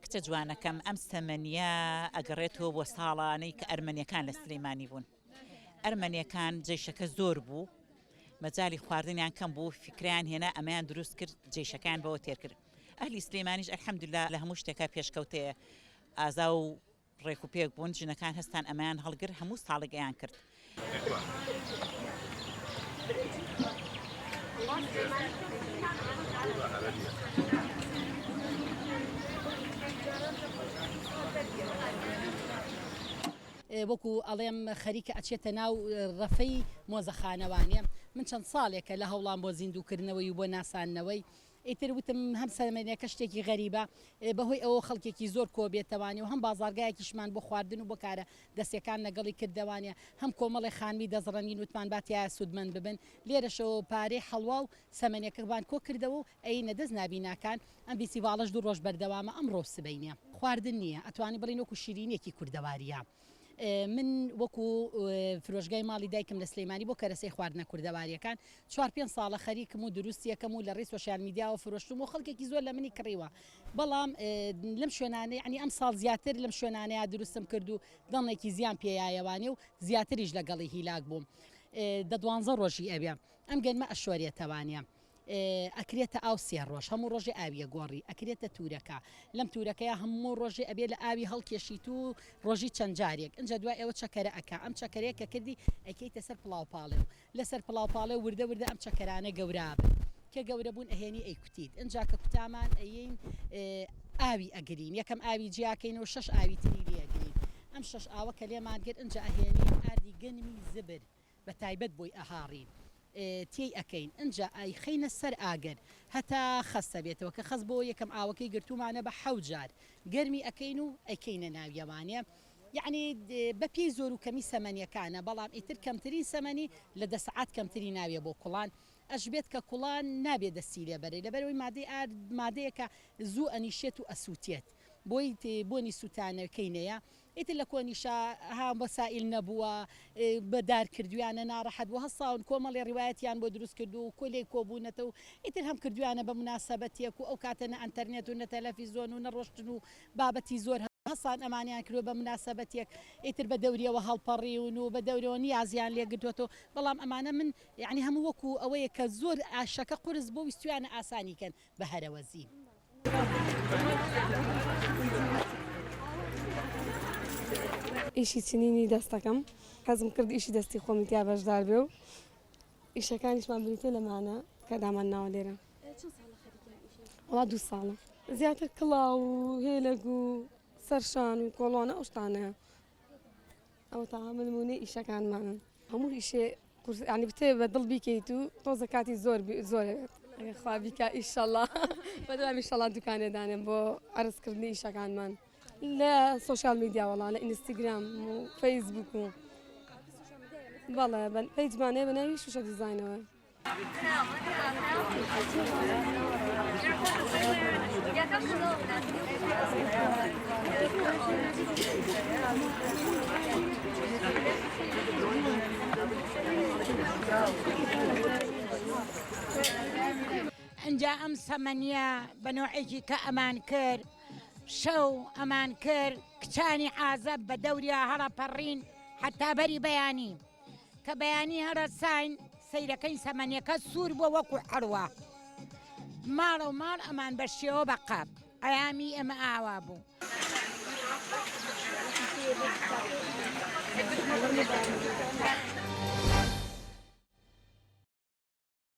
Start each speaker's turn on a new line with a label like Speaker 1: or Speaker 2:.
Speaker 1: کچە جوانەکەم ئەم سەمەنیە ئەگەڕێتەوە بۆ ساڵانەی کە ئەرمەنیەکان لە سلەیمانی بوون ئەرمەنیەکان جەیشەکە زۆر بوو مەجالی خواردنیان کەم بوو فیکرەیان هێنا ئەمەیان دروست کرد جەیشەکەیان بەوە تێر کرد ئەهلی سلەیمانیش الحمدللە لە هەموو شتێکا پێشکەوتەیە ئازا و ڕێک و پێک بوون ژنەکان هەستان ئەمەیان هەڵگر هەموو ساڵێک ئەیان کرد.
Speaker 2: وەکو ئەڵێم خەریکە ئەچێتە ناو ڕەفەی مۆزەخانەوانێ من چەند ساڵێکە لە هەوڵام بۆ زیندووکردنەوەی و بۆ ناساندنەوەی ئیتر وتم هەم سەمەنیەکە شتێکی غەریبە بەهۆی ئەوەوە خەڵکێکی زۆر کۆبێتەوانێ و هەم بازاڕگایەکیشمان بۆ خواردن و بۆ کارە دەستیەکان لەگەڵی کردەوانێ هەم کۆمەڵێ خانمی دەستڕەنگین وتمان با تیایا سوودمەند ببن لێرەشەوە پارەی حەڵوا و سەمەنیەکەمان کۆکردەوە و ئەیینە دەست نابیناکان ئەم ڤیستیڤاڵەش دوو ڕۆژ بەردەوامە ئەمڕۆ و سبەینێ. خواردن نییە ئەتوانی بڵێین وەکو شیرینیەکی کوردەواریە من وەکو فرۆشگای ماڵی دایکم لە سلیمانی بۆ کەرەسەی خواردنە کوردەواریەکان چوار پێنج ساڵە خەریکم و دروستیەکەم و لە ڕێی سۆشیال میدیاوە فرۆشتوم و خەڵکێکی زۆر لە منی کڕیوە بەڵام لەم شوێنانە یعنی ئەم ساڵ زیاتر لەم شوێنانەیە دروستم کرد و دەمێکی زیان پێیایەوانێ و زیاتریش لەگەڵی هیلاک بووم دە دوانزە ڕۆژی ئەوێ ئەم گەنمە ئەشۆرێتەوانە ئەکرێتە ئاو سێ ڕۆژ هەموو ڕۆژێ ئاویە گۆڕی ئەکرێتە تورەکە لەم تورەکەیا هەموو ڕۆژێ ئەبێ لە ئاوی هەڵکێشیت و ڕۆژی چەند جارێک ئینجا دوای ئەوە چەکەرە ئەکا ئەم چەکەرەیە کە کردی ئەیکەیتە سەر پڵاوپاڵێ و لەسەر پڵاوپاڵێ وردە وردە ئەم چەکەرانە گەورابن کە گەورە بوون ئەهێنی ئەیکوتیت ئینجا کە کوتامان ئەیەین ئاوی ئەگرین یەکەم ئاوی جیاکەینەوە شەش ئاوی تری لێ ئەگرین ئەم شەش ئاوە کە لێمان گرت ئینجا ئەهێنین ئاردی گەنمی زبر بە تایبەت بۆی ئەهاڕین تێی ئەکەین ئنجا ئەیخەینە سەر ئاگر هەتا خەستە بێتەوە کە خەست بۆوە یەکەم ئاوەکەی گرتوومانە بە حەوت جار گەرمی ئەکەین و ئەیکەینە ناویەوانێ یەعنی بە پێی زۆر و کەمی سەمەنیەکانە بەڵام ئیتر کەمترین سەمەنی لە دە سەعات کەمتری ناویە بۆ کوڵان ئەشبێت کە کوڵان نابێ دەستی لێ بەرێ لەبەرئەوەی مادەی ئارد مادەیەکە زوو ئەنیشێت و ئەسوتێت بۆی بۆنی سوتانەکەی نەیە ئیتر لە کۆنیشا ها وەسائیل نەبووە بە دار کردویانە ناڕەحەت بوو هەستاون کۆمەڵێ ڕیوایەتیان بۆ دروست کردووە و کۆلێی کۆبوونەتە و ئیتر هەم کردویانە بە موناسەبەتێک و ئەو کاتە نە ئەنتەرنێت و نە تەلەفیزۆن و نە ڕۆشتن و بابەتی زۆر هەستان ئەمانەیان کردووە بە موناسەبەتێک ئیتر بە دەوریەوە هەڵپەڕیون و بە دەورەوە نیازیان لێ گرتووەتەوە بەڵام ئەمانە من یەعنی هەموو وەکوو ئەوەیە کە زۆر ئاشەکە قورس بوو ویستویانە ئاسانی کەن بە هەرەوەزی.
Speaker 3: ئیشی چنینی دەستەکەم حەزم کرد ئیشی دەستی خۆمی تیا بەشدار بێ و ئیشەکانیشمان بریتە لەمانە کە دامان ناوە لێرە وڵا دوو ساڵە زیاتر کڵاو و هێلەگ و سەرشان و کۆڵۆنە ئەو شتانەیە ئەوە تا نمونەی ئیشەکانمانن هەموو ئیشێ قورس یانی بتەوێ بە دڵ بیکەیت و تۆزە کاتی زۆر زۆر ئەوێت ئەگەر خوا بیکا ئیشەڵا بەدوام ئیشەڵا دوکانێ دانێم بۆ عەرزکردنی ئیشەکانمان لە سۆشیال میدیا وەڵا لە ئینستاگرام و فەیسبوک و بەڵێ پەیجمان هەیە بە ناوی شوشە دیزاینەوە.
Speaker 4: ئنجا ئەم سەمەنیە بە نۆعێکی کە ئەمان کرد شەو ئەمان کرد کچانی عازەب بە دەوریا هەڵەپەڕین حتا بەری بەیانی کە بەیانی هەڵەساین سەیرەکەین سەمەنیەکە سوور بووە وەکو عەڕوە ماڵە و ماڵ ئەمان بە شێوە بە قاپ ئەیامی ئێمە ئاوا بوو.